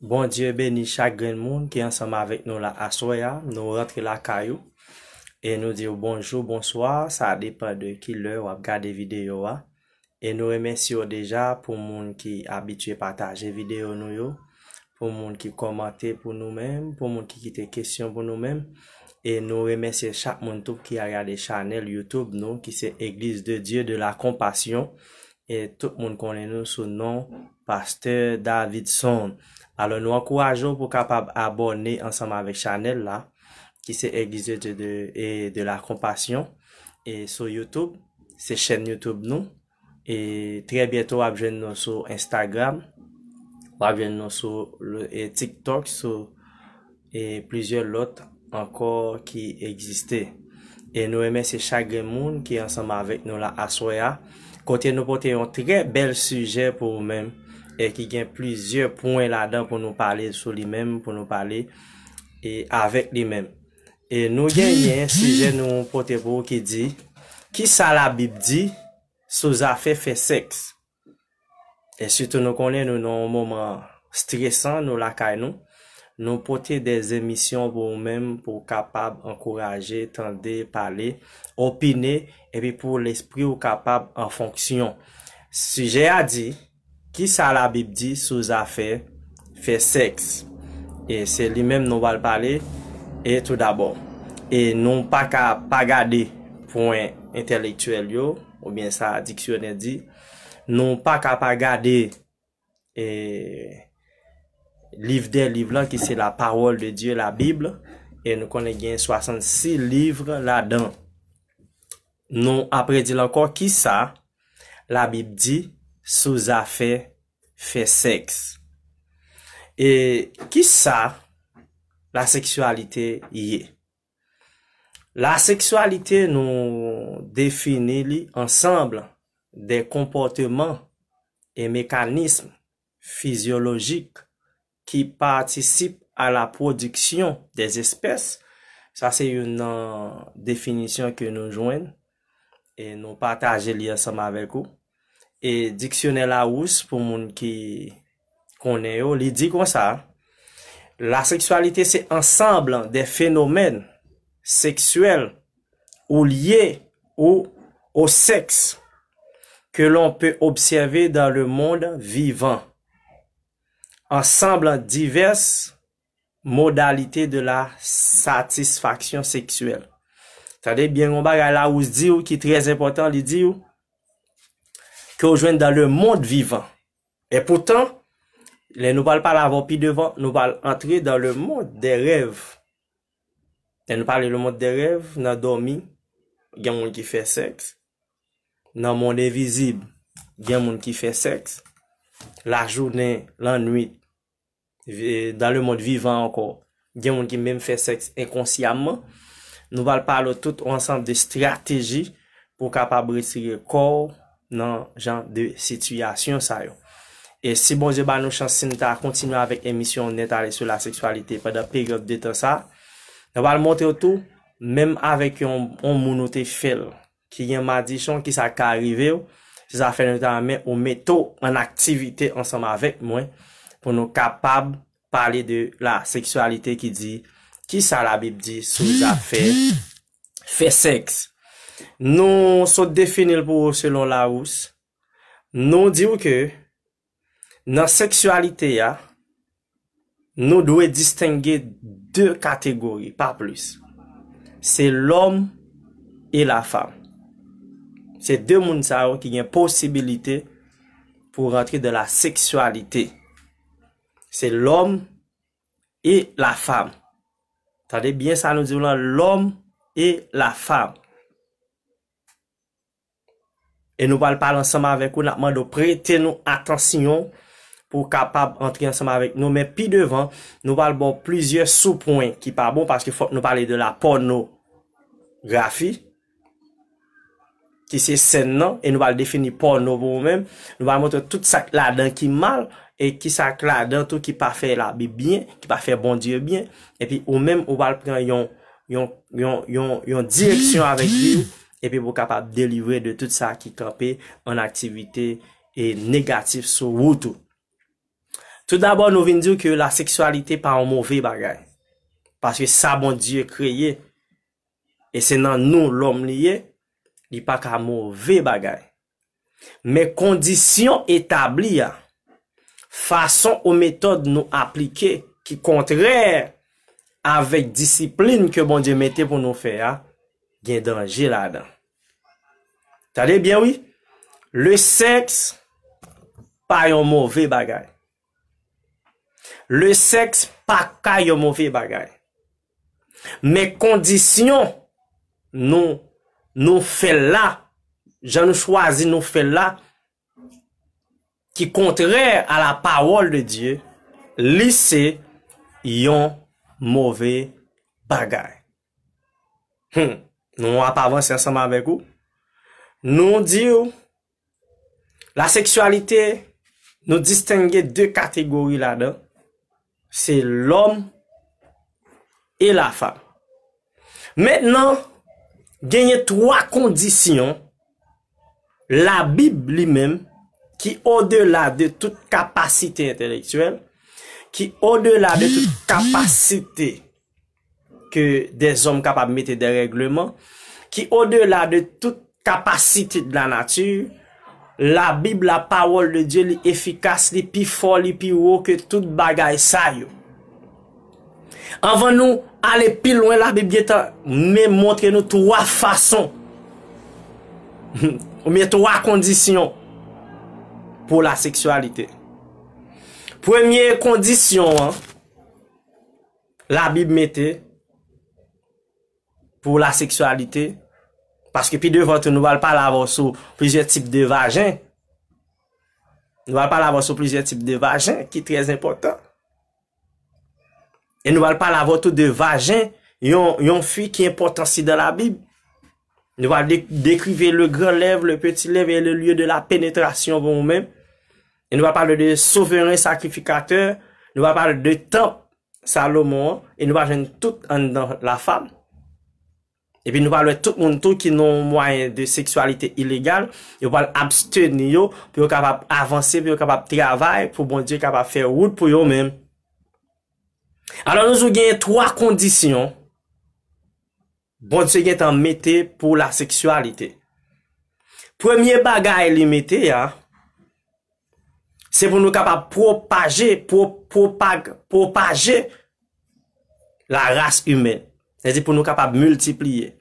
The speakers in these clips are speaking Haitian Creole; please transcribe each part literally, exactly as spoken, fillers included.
Bondye beni chak grenn moun ki ansanm avèk nou la aswè a. Nou rantre lakay ou e nou di w bonjou, bonswa, sa depann de ki lè w ap gade videyo a. E nou remèsye w deja pou moun ki abitye pataje videyo nou yo, pou moun ki kòmante pou nou menm, pou moun ki kite kesyon pou nou menm. E nou remèsye chak moun tou ki al gade chanèl YouTube nou, ki se Église de Dieu de la Compassion. E tout moun konnen nou sou non Pastè Davidson. Alò, nou ankouraje w pou w kapab abòne ansanm avèk chanèl la, ki se Église de Dieu de, e de la Compassion. E sou YouTube, se chèn YouTube nou. E trè byento, w ap jwenn nou sou Instagram, w ap jwenn nou sou le, e TikTok, sou e plizyè lòt ankò ki egziste. E nou remèsye chak grenn moun ki ansanm avèk nou la aswè a, kote nou pote yon trè bèl sijè pou ou menm, e ki gen plizyè pwen ladan pou nou pale sou li menm, pou nou pale e avèk li menm. E nou genyen sijè nou pote pou ou ki di, ki sa Labib di sou zafè fè sèks? E sitou nou konnen nou nan yon moman stresan, nou lakay nou. Nou pote de emisyon pou ou menm, pou w kapab ankouraje, tande, pale, opine, epi pou lespri w kapab an fonksyon. Sijè a di, ki sa Labib di sou zafè fè sèks? E se li menm nou pral pale, e tou dabò. E nou pa ka pa gade pwen entèlektyèl yo, oubyen sa diksyonè di. Nou pa ka pa gade e, liv dè liv lan, ki se la parole de Dieu, la Bible, e nou konnen gen swasannsis liv ladan. Nou apre di l ankò, ki sa Labib di sou zafè fè sèks? E ki sa la seksyalite ye? La seksyalite, nou defini li ansanm de konpòteman e mekanism fizyolojik ki patisip a la pwodiksyon dè espès. Sa se youn nan definisyon ke nou jwenn e nou pataje li ansanm avèk ou. E diksyonè Lawous, pou moun ki konnen yo, li di konsa, la sexualité, c'est ensemble des phénomènes sexuels ou liés ou au sexe que l'on peut observer dans le monde vivant, ensemble diverses modalités de la satisfaction sexuelle. Tande byen, yon bagay Lawous di w ki trè enpòtan, li di w ke w jwenn dans le monde vivant. E poutan, lè nou pral pale avè w pi devan, nou pral antre dans le monde des rêves. Lè nou pale le monde des rêves, nan dòmi, gen moun ki fè sèks. Nan mond envizib, gen moun ki fè sèks. Lajounen, lannwit, vi-, dans le monde vivant ankò, gen moun ki menm fè sèks enkonsyaman. Nou pral pale tout yon ansanm de estrateji pou w kapab retire kò w nan jan de sitiyasyon sa yo. E si Bondye ba nou chans, si n ta kontinye avèk emisyon Nèt Ale sou la seksyalite pandan peryòd de tan sa, nou pral montre w tou, menm avèk yon, yon moun ou te fè l, ki gen madichon, ki sa ka rive w, se sa fè nou ta renmen ou mete w an aktivite ansanm avèk mwen pou nou kapab pale de la seksyalite ki di, ki sa Labib di sou zafè fè sèks. Nou sot defini l pou ou selon Lawous. Nou di w ke nan seksyalite a, nou dwe distenge de kategori, pa plis. Se lòm e la fanm. Se de moun sa yo ki gen posibilite pou rantre dans la sexualité. Se lòm e la fanm. Tande byen sa nou di w lan, lòm e la fanm. E nou pral pale ansanm avèk ou, n ap mande w prete nou atansyon pou w kapab antre ansanm avèk nou. Men pi devan, nou pral ba w plizyè soupwen ki pa bon, paske fòk nou pale de la pònografi, ki se sèn nan, e nou pral defini pòno pou ou menm. Nou pral montre w tout sa k ladan ki mal, e ki sa k ladan tou ki pa fè Labib byen, ki pa fè Bondye byen. Epi ou menm, ou pral pran yon, yon, yon, yon, yon direksyon avèk vi w, epi pou w kapab delivre de tout sa ki kanpe an aktivite e negatif sou wout ou. Toudabò, nou vin di w ke laseksyalite pa yon move bagay. Paske sa Bondye kreye, e se nan nou lòm li ye, li pa ka move bagay. Men kondisyon etabli a, fason ou metòd nou aplike ki kontrè avèk disiplin ke Bondye mete pou nou fè a, gen danje ladan. Tande byen, wi. Le sèks pa yon move bagay. Le sèks pa ka yon move bagay. Men kondisyon nou, nou fè l la, jan nou chwazi nou fè l la, ki kontrè a la pawòl de Dye, li se yon move bagay. Hmm. Nou ap avanse ansanm avèk ou. Nou di w, laseksyalite, nou distenge de kategori ladan. Se lòm e lafanm. Mentnan, genyen twa kondisyon Labib li menm, ki odela de tout kapasite entèlektyèl, ki odela de tout kapasite ke dèzòm kapab mete dè règleman, ki odela de tout kapasite de la nature, Labib, la pawòl de Dye, li efikas, li pi fò, li pi wo ke tout bagay sa yo. Anvan nou ale pi lwen, Labib gentan men montre nou twa fason, oubyen twa kondisyon pou laseksyalite. Premye kondisyon an, Labib mete pou laseksyalite, paske pi devan tou, nou pral pale avè w sou plizyè tip de vajen. Nou pral pale avè w sou plizyè tip de vajen ki trè enpòtan. E nou pral pale avè w tou de vajen yon, yon fi ki enpòtan si dan Labib. Nou pral de-, dekrive le grand lèv, le petit lèv et le lieu de la pénétration pou ou menm. E nou pral pale de souveren sakrifikatè. Nou pral pale de tanp Salomon an. E nou pral jwenn tout anndan lafanm. Epi nou pral wè tout moun tou ki nan yon mwayen de seksyalite ilegal, yo pral absteni yo pou yo kapab avanse, pou yo kapab travay, pou Bondye kapab fè wout pou yo menm. Alò, nou di w genyen twa kondisyon Bondye gentan mete pou laseksyalite. Premye bagay li mete a, se pou nou kapab pwopaje, pwo-, pwopag-, pwopaje la race humaine. Sètadi pou nou kapab miltipliye.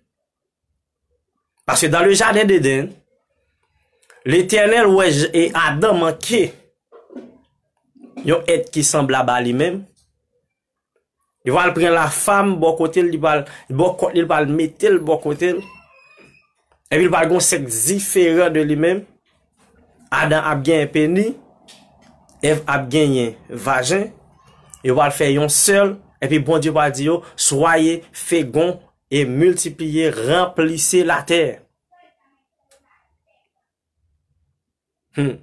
Paske dans le jardin d'Éden, Letènèl wè J-, e Adan manke yon èt ki sanblab a li menm. Li pral pran lafanm bò kote l, li pral, bò kòt li, li pral mete l bò kote l. Epi li pral gen yon sèks diferan de li menm. Adan ap genyen peni, Èv ap genyen vajen, yo pral fè yon sèl, epi Bondye pral di yo, soyez féconds et multipliez, remplissez la terre. Hmm.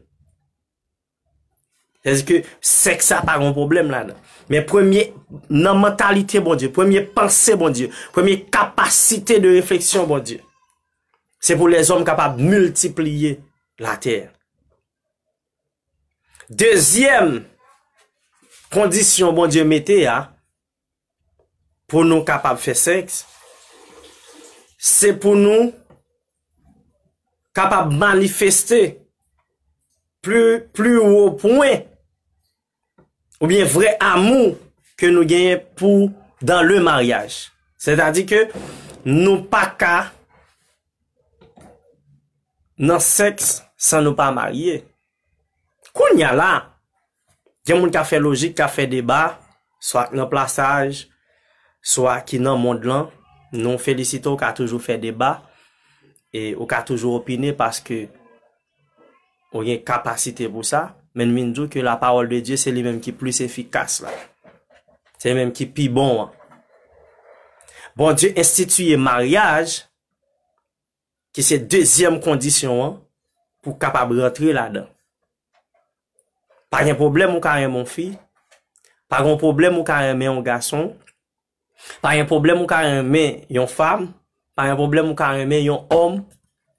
Sètadi ke sèks sa pa gen pwoblèm ladan. Men premye, nan mantalite Bondye, premye panse Bondye, premye kapasite de refleksyon Bondye, se pou lèzòm kapab miltipliye latè. Dezyèm kondisyon Bondye mete a, pou nou kapab fè sèks, se pou nou kapab manifeste pli, pli wo pwen oubyen vrè amou ke nou genyen pou dans le mariage. Sètadi ke nou pa ka nan sèks san nou pa marye. Kounye a la, gen moun k ap fè lojik, k ap fè deba, swa k nan plasaj, swa ki nan mond lan. Nou felisite w, ou ka toujou fè deba, e ou ka toujou opine paske ou gen kapasite pou sa. Men n vin di w ke la parole de Dieu se li menm ki plis efikas la. Se li menm ki pi bon an. Bondye enstitiye maryaj, ki se dezyèm kondisyon an, pou w kapab rantre ladan. Pa gen pwoblèm ou ka renmen yon fi, pa gen pwoblèm ou ka renmen yon gason, pa gen pwoblèm ou ka renmen yon fanm, pa gen pwoblèm ou ka renmen yon òm,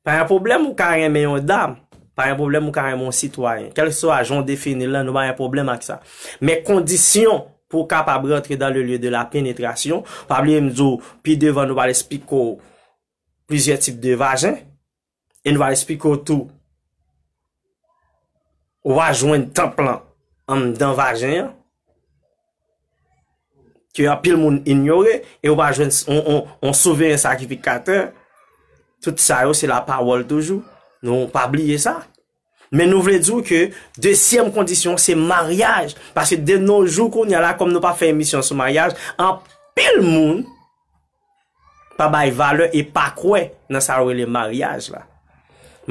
pa gen pwoblèm ou ka renmen yon dam, pa gen pwoblèm, ou ka renmen yon sitwayen. Kèlkeswa jan w defini l lan, nou pa gen pwoblèm ak sa. Men kondisyon pou w kapab rantre dans le lieu de la pénétration, pa bliye m di w, pi devan nou pral eksplike w plizyè tip de vajen, e nou pral eksplike w tou, ou va jwenn tanp lan anndan vajen an, ke anpil moun inyore, e ou pa jwenn s-, on, on, on souveren sakrifikatè. Tout sa yo, se lapawòl toujou. Nou pa bliye sa. Men nou vle di w ke dezyèm kondisyon, se maryaj. Paske de nos jours, kounye a la, kòm nou pa fè emisyon sou maryaj, anpil moun pa bay valè e pa kwè nan sa yo rele maryaj la.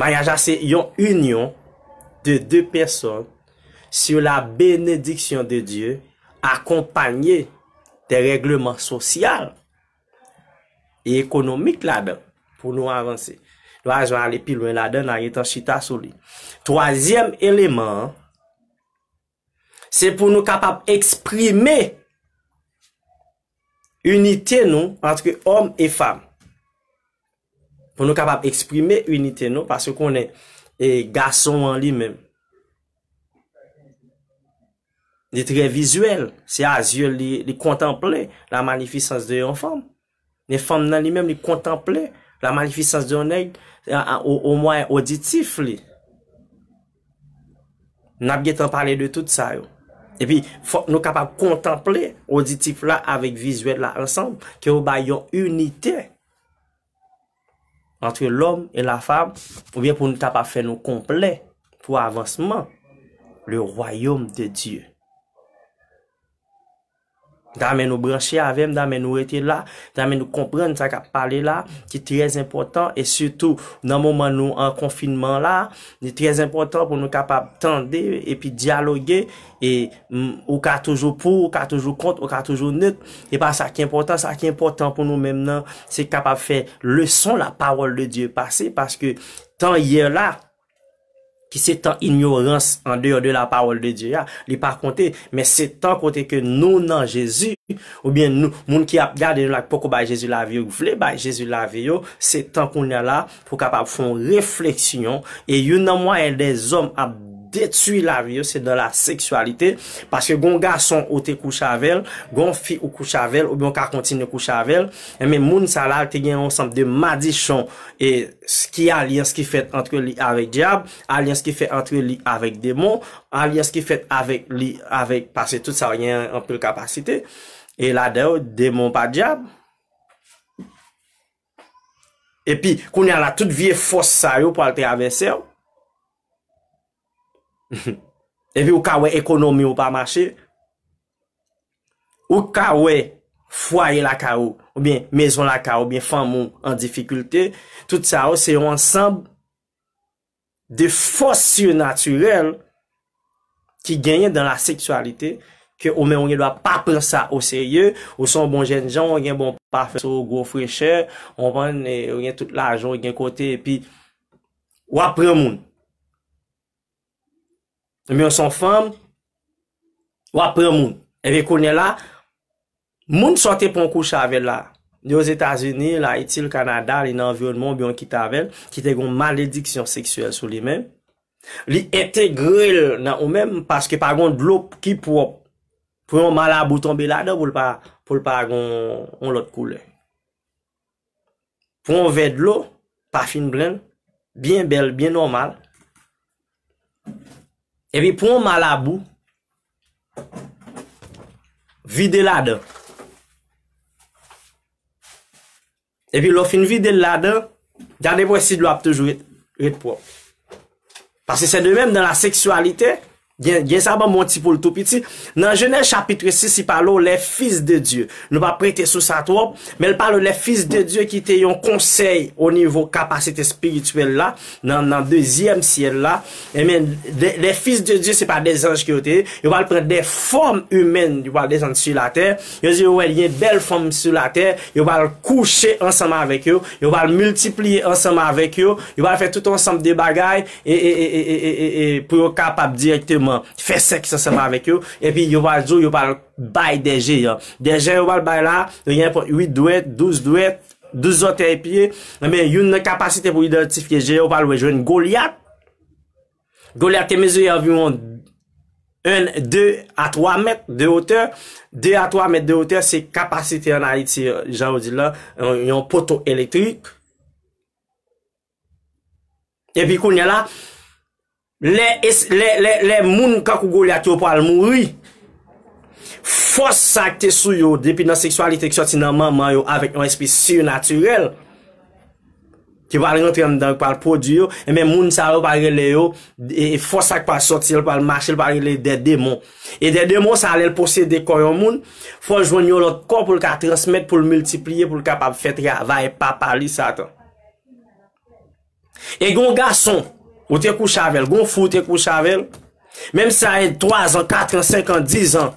Maryaj la, se yon inyon de de pèsòn sur la bénédiction de Dieu, accompagnée des règlements sociaux e ekonomik ladan pou nou avanse. Nou pa bezwen ale pi lwen ladan, n a gentan chita sou li. Twazyèm eleman an, se pou nou kapab eksprime inite nou antre òm e fanm. Pou nou kapab eksprime inite nou, paske konnen, e, gason an li menm, li trè vizyèl. Se a zye li, li kontanple la magnificence de yon fanm. Men fanm nan li menm, li kontanple la magnificence de yon nèg, a, a, o, o mwayen oditif li. N ap gentan pale de tout sa yo. Epi, fòk nou kapab kontanple oditif la avèk vizyèl la ansanm, ke yo bay yon inite entre l'homme et la femme, oubyen pou nou kapab fè nou konplè pou avansman le royaume de Dieu. M ta renmen nou branche avè m, m ta renmen nou rete la, m ta renmen nou konprann sa k ap pale la, ki trè enpòtan, e sitou nan moman nou an konfinman la, li trè enpòtan pou nou kapab tande epi dyaloge, e, mm, ou ka toujou pou, ou ka toujou kont, ou ka toujou nèt, e pa sa ki enpòtan, sa ki enpòtan pou nou menm nan, se kapab fè leson la parole de Dieu pase, paske tan yè la, ki se tan inyorans an deyò de la parole de Dieu a, li pa konte, men se tan kote ke nou nan Jezi, oubyen nou, moun ki ap gade nou la, ki poko bay Jezi lavi yo, ki vle bay Jezi lavi yo, se tan kounye a la pou kapab fè yon refleksyon, e youn nan mwayen dèzòm ap detwi lavi yo, se dans la sexualité, paske gon gason ou te kouche avè l, gon fi ou kouche avè l, oubyen ou ka kontinye kouche avè l, enben moun sa la te gen yon sanm de madichon, e s-, ki alyans ki fèt antre li avèk dyab, alyans ki fèt antre li avèk demon, alyans ki fèt avèk li, avèk, paske tout sa yo gen anpil kapasite, e ladan yo, demon pa dyab. Epi, kounye a la, tout vye fòs sa yo pral travèse w. Epi, ou ka wè ekonomi w pa mache. Ou ka wè fwaye lakay ou, oubyen mezon lakay ou, oubyen fanmi w an difikilte. Tout sa yo, se yon ansanm de fòs sinatirèl ki genyen dans la sexualité, ke ou menm ou gen dwa pa pran sa o serye, ou se yon bon jènjan, ou gen bon pafen sou ou, gwo frechè, ou konprann, e, ou gen tout lajan, ou gen kote, epi w ap pran moun. Ebyen, ou se yon fanm, w ap pran moun. Ebyen, kounye a la, moun sa w te pran w kouche avè l la, li Ozetazini, l Ayiti, l Kanada, li nan anviwònman w, oubyen w kite avè l, ki te gen yon malediksyon seksyèl sou li menm, li entegre l nan ou menm, paske pa gen dlo ki pwòp pou yon malabou tonbe ladan pou l pa, pou l pa gen yon lòt koulè. Pran yon vè dlo, pa fin plen l, byen bèl, byen nòmal. Epi pran yon malabou, vide ladan. Epi lè w fin vide l ladan, gade pou wè si dlo ap toujou ret, ret pwòp. Paske se de menm dans la sexualité, gen, gen sa ban m yon ti poul tou piti. Nan Jenèz chapit sis, li pale w les fils de Dieu. Nou pa prete sou sa twòp, men l pale w les fils de Dieu ki te yon konsèy o nivo kapasite espirityèl la, nan, nan dezyèm syèl la. Ebyen, de, les fils de Dieu, se pa de zanj ke yo te ye. Yo pral pran de fòm imèn, yo pral desann sou latè. Yo di yo wè gen bèl fanm sou latè, yo pral kouche ansanm avèk yo, yo pral miltipliye ansanm avèk yo, yo pral fè tout ansanm de bagay, e, e, e, pou yo kapab dirèkteman fè sèks ansanm avèk yo, epi yo pral di w, yo pral bay de jeyan. De jeyan yo pral bay la, yo gen nenpòt uit dwèt, douz dwèt, douz zòtèy pye. Ebyen, youn nan kapasite pou idantifye jeyan, yo pral wè jwenn Golyat. Golyat te mezire anviwon en, de a twa mèt de wotè. De a twa mèt de wotè, se kapasite an Ayiti, jan yo di la, yon, yon poto elektrik. Epi kounye a la, lè, es- lè, lè, lè moun kankou Golyat yo pral mouri, fòs sa k te sou yo depi nan seksyalite ki sòti nan manman yo avèk yon espri sinatirèl, ki pral rantre anndan, ki pral pwodui yo, ebyen, moun sa yo pral rele yo, e, e fòs sa k pral sòti, l pral mache, l pral rele de demon. E de demon sa, lè l posede kò yon moun, fò l jwenn yon lòt kò pou l ka transmèt, pou l miltipliye, pou l kapab fè travay papa li, Satan. E gon gason, ou te kouche avè l, gon fi ou te kouche avè l, menm si sa gen twa zan, kat an, senk an, diz an,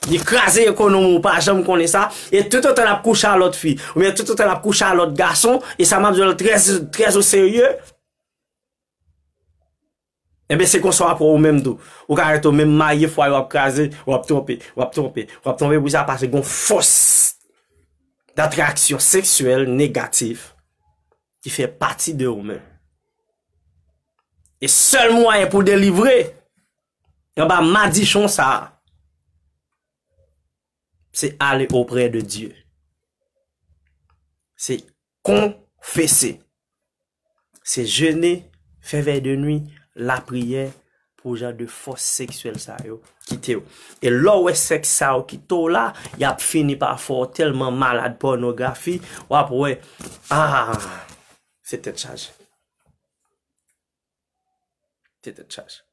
li kraze ekonomi w, ou pa janm konnen sa, e toutotan l ap kouche a lòt fi, oubyen toutotan l ap kouche a lòt gason, e sa m ap di w la trè, trè o serye, enben, se konsa w ap wè ou menm tou. Ou ka rete ou menm marye, fwaye w ap kraze, w ap twonpe, w ap twonpe, w ap twonpe, pou sa pase gon fòs datraksyon seksyèl negatif ki fè pati de ou menm. E sèl mwayen pou delivre anba madichon sa a, se ale oprè de Dye. Se konfese. Se jene, fè vèy de nwi, lapriyè, pou jan de fòs seksyèl sa yo kite w. E lè w wè sèks sa yo kite w la, y ap fini pa fè w tèlman malad pònografi, w ap wè, ah, se tèt chaje. Se tèt chaje.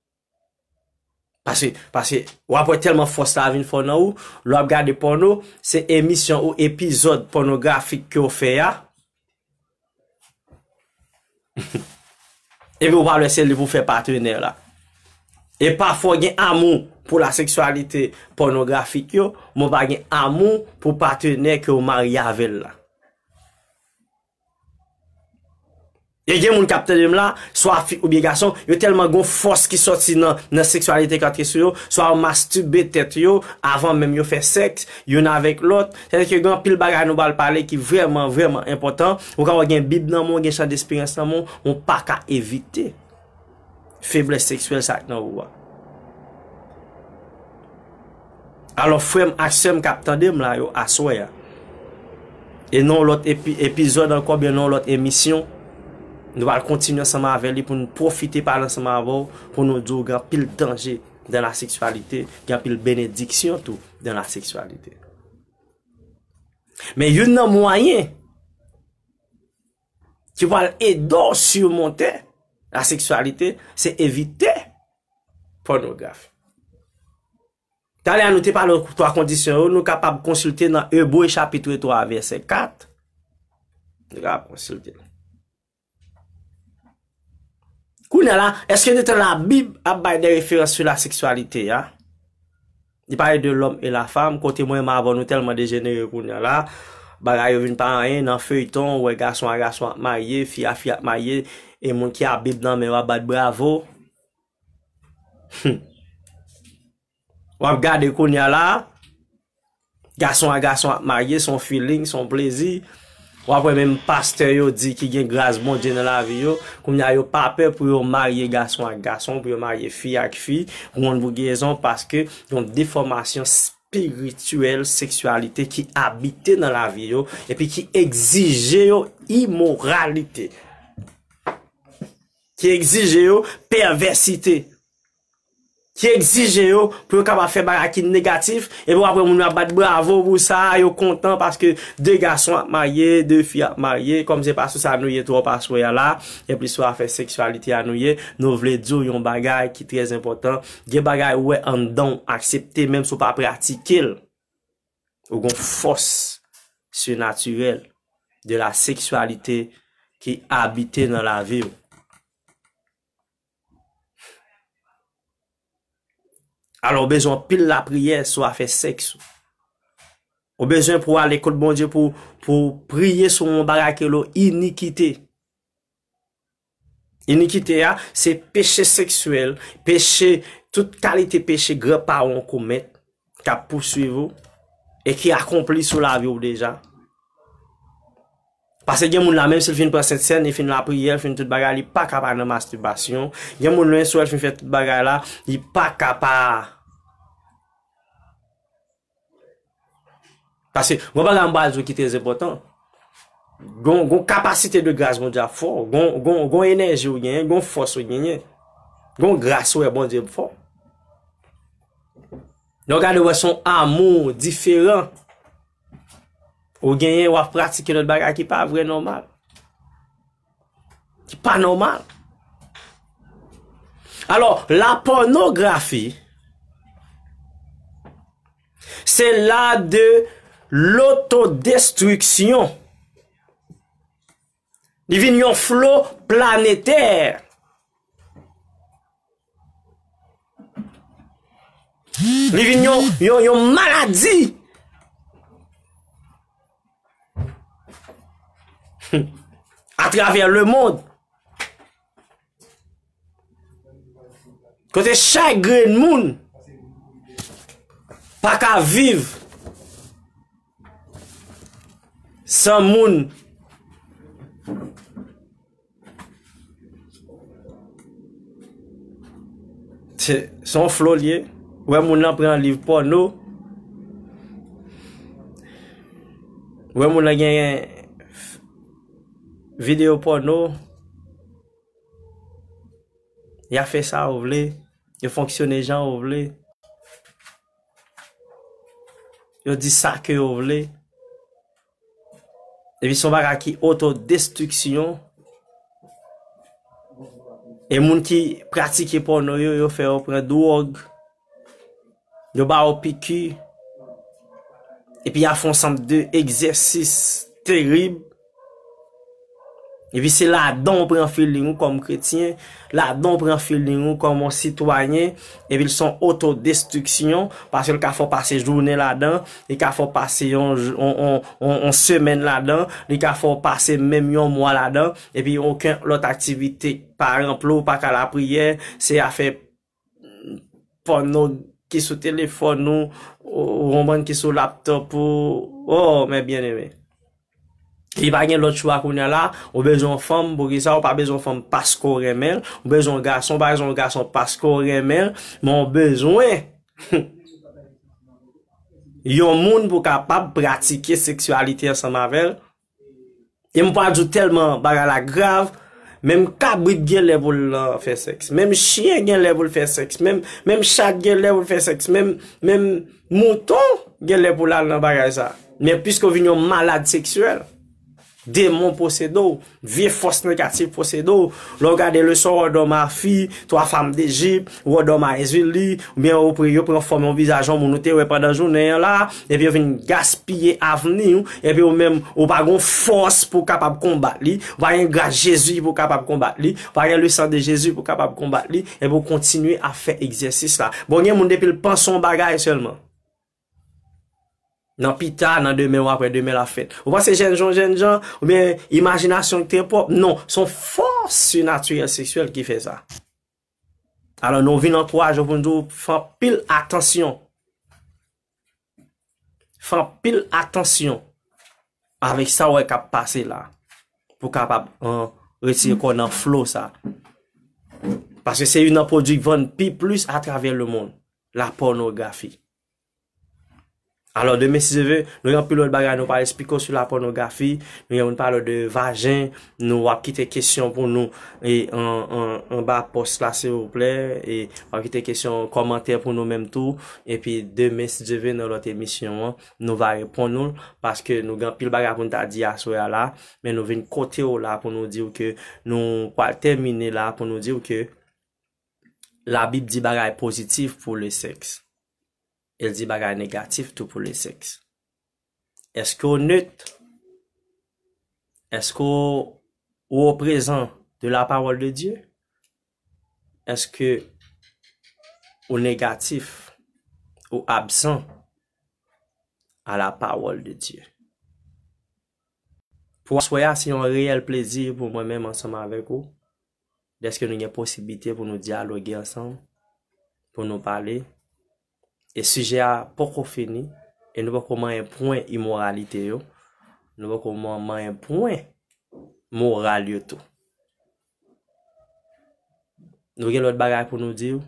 Paske, paske, w ap wè tèlman fòs la vin fò nan ou, lè w ap gade pòno, se emisyon ou epizòd pònografik ke w fè a. Epi w pa wè se li pou fè patenè la. E pafwa w gen amou pou la seksyalite pònografik yo, men w pa gen amou pou patenè ke w marye avè l la. E gen moun k ap tande m la, swa fi oubyen gason, yo tèlman gon fòs ki sòti nan, nan seksyalite k antre sou yo, swa yo mastibe tèt yo avan menm yo fè sèks, youn avèk lòt. Sètadi ke gen anpil bagay nou pral pale ki vrèman, vrèman enpòtan. Ou ka wè gen Bib nan men w, gen chan desperans nan men w, men w pa ka evite feblès seksyèl sa k nan ou a. Alò, frè m ak sè m k ap tande m la yo aswè a, e nan yon lòt epi, epizòd ankò, oubyen nan yon lòt emisyon, nou pral kontinye ansanm avè li pou nou pwofite pale ansanm avè w, pou nou di w gen anpil danje dans la sexualité, gen anpil benediksyon tou dans la sexualité. Men youn nan mwayen ki pral ede w simonte la seksyalite, se evite pònografi. Talè a nou te pale twa kondisyon yo, nou kapab konsilte nan Ebre chapit twa vèsè kat. Nou kapab konsilte l. Kounye a la, èske de tan Labib ap bay de referans sou la seksyalite a? Li pale de l'homme et la femme, kote mwen menm avè w nou tèlman dejenere kounye a la, bagay yo vin pa anyen nan feyton, ou wè gason a gason ap marye, fi a fi ap marye, e moun ki a Bib nan men yo ap bat bravo. Hmm. W ap gade kounye a la, gason a gason ap marye, se yon feeling, se yon plezi. W ap wè menm pastè yo di ki gen gras Bondye nan lavi yo, kounye a yo pa pè pou yo marye gason ak gason, pou yo marye fi ak fi, pou moun pou gen rezon, paske yon defòmasyon espirityèl, seksyalite ki abite nan lavi yo, epi ki egzije yo imoralite, ki egzije yo pèvèsite, ki egzije yo pou yo kapab fè bagay ki negatif, epi w ap wè moun yo ap bat bravo pou sa, yo kontan paske de gason ap marye, de fi ap marye, kòm se pa sou sa nou ye twòp aswè a la, e plis sou afè seksyalite a nou ye, nou vle di w yon bagay ki trè enpòtan, gen bagay ou wè anndan w aksepte, menm si w pa pratike l, ou gon fòs sinatirèl de la seksyalite ki abite nan lavi w. Alò, ou bezwen anpil lapriyè sou afè sèks ou. Ou bezwen pou w ale kot Bondye pou, pou w priye sou yon bagay ke lo inikite. Inikite a, se peche seksyèl, peche, tout kalite peche granparan w komèt, k ap pouswiv ou, e ki akonpli sou lavi w deja. Paske gen moun la, menm si l fin pran sentsèn, li fin lapriyè, l fin tout bagay, li pa ka pa nan mastibasyon. Gen moun, lenswa l fin fè tout bagay la, li pa ka pa. Paske, gon bagay m pral di w ki trè enpòtan. Gon, gon kapasite de gras Bondye ap fè w. Gon, gon, gon enèji ou genyen, gon fòs ou genyen. Gon gras ou wè Bondye fè w. Lè w gade, w wè se yon amou diferan. Ou genyen, w ap pratike lòt bagay ki pa vrè nòmal. Ki pa nòmal. Alò, la pònografi, se la de lotodestriksyon. Li vin yon flo planetè. Li vin yon, yon, yon maladi. Atravè lemonn. Kote chak grenn moun pa ka viv san moun. Se, se yon flo l ye. Ou wè moun nan pran liv pòno. Ou wè moun nan genyen videyo pòno. Y ap fè sa yo vle. Yo fonksyone jan yo vle. Yo di sa ke yo vle. Epi se yon bagay ki otodestriksyon. E moun ki pratike pòno yo, yo fè yo pran dwòg. Yo ba yo piki. Epi y a fè yon sanm de egzèsis terib. Epi se ladan w pran feeling ou kòm kretyen, ladan w pran feeling ou kòm yon sitwayen, epi l se yon otodestriksyon, paske l ka fè w pase jounen ladan, li ka fè w pase yon, yon, yon, yon, yon semèn ladan, li ka fè w pase menm yon mwa ladan, epi okenn lòt aktivite pa ranpli w, pa ka lapriyè, se afè pòno ki sou telefòn ou, ou konprann, ki sou laptòp ou. Oh, mes bien-aimés. Li pa gen lòt chwa kounye a la, ou bezwen yon fanm, poukisa ou pa bezwen yon fanm paske w renmen l, ou bezwen yon gason, ou pa bezwen yon gason paske w renmen l, men ou bezwen yon moun pou kapab pratike seksyalite ansanm avè l. E m pa di w tèlman bagay la grav, menm kabrit gen lè pou l, euh, fè sèks. Menm chyen gen lè pou l fè sèks. Menm, menm chat gen lè pou l fè sèks. Menm, menm mouton gen lè pou l al nan bagay sa. Men piske w vin yon malad seksyèl, demon posede w, vye fòs negatif posede w. Lè w gade le soir, w dòmi a fi, twa fanm d'Ejip, ou wè w dòmi a Ezili, oubyen ou pre-, yo pran fòm yon vizaj yon moun ou te wè pandan jounen an la, epi yo vin gaspiye avni w, epi ou menm, ou pa gon fòs pou w kapab konbat li, ou pa gen gras Jezi pou w kapab konbat li, ou pa gen le san de Jezi pou w kapab konbat li, epi ou kontinye ap fè egzèsis la. Bon, gen moun depi l panse yon bagay sèlman. Nan pita, nan demen ou aprè demen l ap fèt. Ou panse jènjan, jènjan, oubyen imajinasyon ki trè pwòp? Non, se yon fòs sinatirèl seksyèl ki fè sa. Alò, nou vin ankouraje w pou nou di w fè anpil atansyon. Fè anpil atansyon avèk sa w wè k ap pase la. Pou w kapab, euh, retire kò w nan flo sa. Paske se youn nan pwodui k vann pi plis atravè lemonn. La pònografi. Alò, demen, si Dye vle, nou gen anpil lòt bagay nou pral esplike w sou la pònografi. Nou gen pou n pale w de vajen. Nou w ap kite kesyon pou nou, e, an, an, anba pòs la, silvouplè. E w ap kite kesyon, kòmantè pou nou menm tou. Epi demen, si Dye vle, nan lòt emisyon an, nou va reponn ou l, paske nou gen anpil bagay pou n ta di aswè a la. Men nou vin kote w la pou nou di w ke nou pral tèmine la pou nou di w ke Labib di bagay pozitif pou le sèks. E l di bagay negatif tou pou le sèks. Èske w nèt? Èske w, w prezan de la parole de Dieu? Èske w negatif, ou absan à la parole de Dieu? Pou aswè a, se yon reyèl plezi pou mwen menm ansanm avèk ou, dèske nou gen posiblite pou nou dyaloge ansanm, pou nou pale. E sijè a poko fini, e nou poko manyen pwen imoralite yo, nou poko man-, manyen pwen moral yo tou. Nou gen lòt bagay pou nou di w.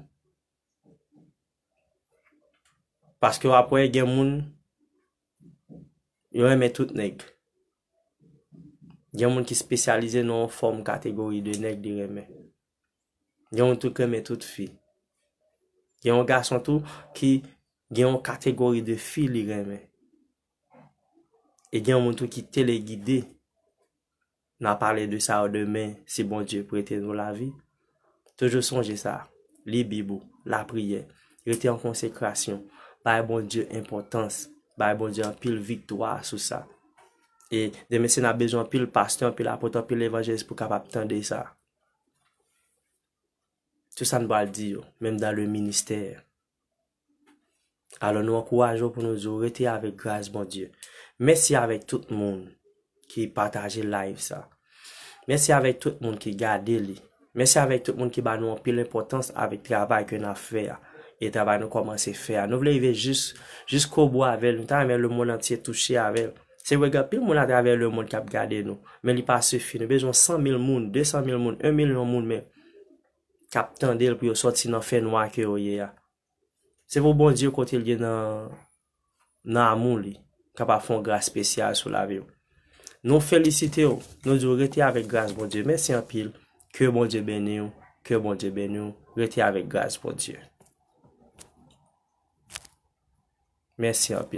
Paske w ap wè gen moun, yo renmen tout nèg. Gen moun ki espesyalize nan yon fòm kategori de nèg li renmen. Gen moun tou ki renmen tout fi. Gen yon gason tou ki gen yon kategori de fi li renmen. E gen yon moun tou ki telegide. N a pale de sa yo demen, si Bondye prete nou lavi. Toujou sonje sa, li Bib ou, lapriyè, rete an konsekrasyon, bay Bondye enpòtans, bay Bondye anpil viktwa sou sa. E demen si n ap bezwen anpil pastè, anpil apot, anpil evanjelis pou kapab tande sa. Tout sa n pral di yo, menm dan le ministè. Alò, nou ankouraje w pou nou di w rete avèk gras Bondye. Mèsi avèk tout moun ki pataje live sa. Mèsi avèk tout moun ki gade li. Mèsi avèk tout moun ki ba nou anpil enpòtans avèk travay ke n ap fè a. E travay nou kòmanse fè a. Nou vle rive jis, jiskobou avè l. Nou ta renmen lemonn antye touche avè l. Se vre, gen anpil moun atravè lemonn k ap gade nou. Men li pa sifi. Nou bezwen san mil moun, de san mil moun, yon milyon moun menm k ap tande l pou yo sòti nan fènwa ke yo ye a. Se pou Bondye kote l ye nan, nan amou li, kapab fè yon gras espesyal sou lavi w. Nou felisite w, nou di w rete avèk gras Bondye. Mèsi anpil. Ke Bondye beni w, ke Bondye beni w. Rete avèk gras Bondye. Mèsi anpil.